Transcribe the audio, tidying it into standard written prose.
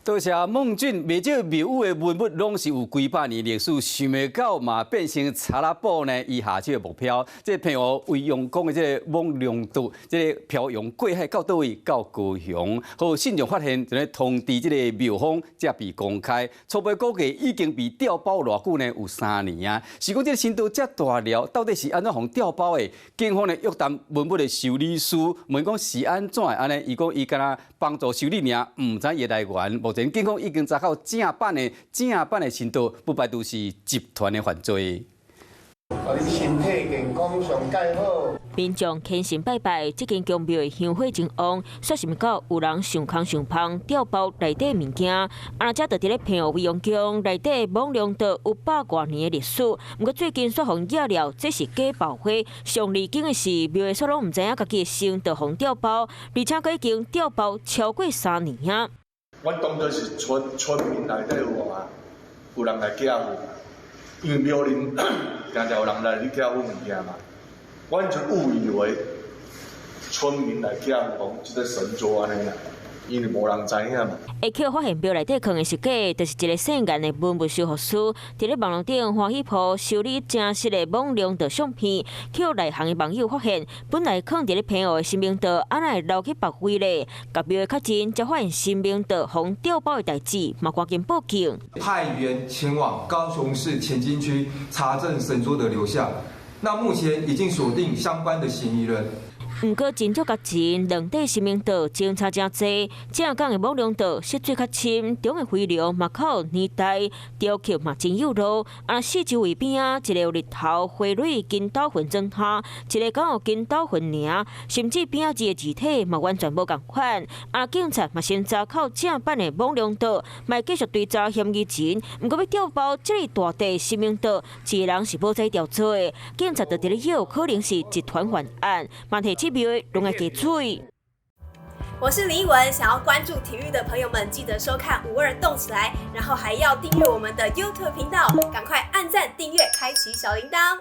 多謝孟俊，袂少廟宇的文物攏是有幾百年歷史，想袂到嘛變成賊仔寶呢？伊下手的目標，這個澎湖威陽宮的這個蟒龍桌，這個漂洋過海到佗位？到高雄，予信眾發現，就咧通知這個廟方才被公開。初步估計已經被調包偌久呢？有3年啊！是講這個神桌遮大粒，到底是按怎予調包的？警方呢約談文物的修理師，問講是按怎會按呢？伊講伊敢若幫助修理爾，毋知伊的來源。目前警方已經查到正版的神桌，不排除是集團的犯罪。你身體健康上蓋好。民眾虔誠拜拜，這間宮廟的香火真旺，煞是毋到有人想空想芳調包內底物件。啊，這就佇咧澎湖威陽宮內底蟒龍桌有百外年的歷史，毋過最近煞予人攑了，這是假爆花。上離經的是廟的煞攏毋知影家己的神桌予調包，而且閣已經調包超過3年啊。阮當作是村民內底有啊，有人來寄付，因為廟裡定定有人來去寄付物件嘛，阮就誤以為村民來寄付講這個神桌按呢啦，因為無人知影嘛。下巧發現廟內底囥的是假，就是一个姓顏的文物修復師，佇咧網路頂歡喜鋪修理真實的蟒龍桌相片，予內行的網友發現，本來囥佇咧澎湖的神明桌，按怎會流去別位咧？共廟的確認，才發現神明桌予調包的代誌，嘛趕緊報警。派員前往高雄市前金區查證神桌的流向，那目前已經鎖定相關的嫌疑人。毋過真足夾錢，兩塊神明桌相差誠濟，正港的蟒龍桌色水較深，中的灰龍嘛較有年代，雕刻嘛真有路。啊，四周圍邊仔，一個有日頭花蕊筋斗雲裝下，一個敢有筋斗雲爾，甚至邊仔字的字體嘛完全無仝款。啊，警察嘛先查扣正版的蟒龍桌，嘛繼續追查嫌疑人。毋過欲調包這麼大塊神明桌，一個人是無才調做的。警察就佇咧有可能是集團犯案，嘛提起廟攏愛加注意。我是林奕文，想要關注體育的朋友們，記得收看五二動起來，然後還要訂閱我們的 YouTube 頻道，趕快按讚、訂閱、開啟小鈴鐺。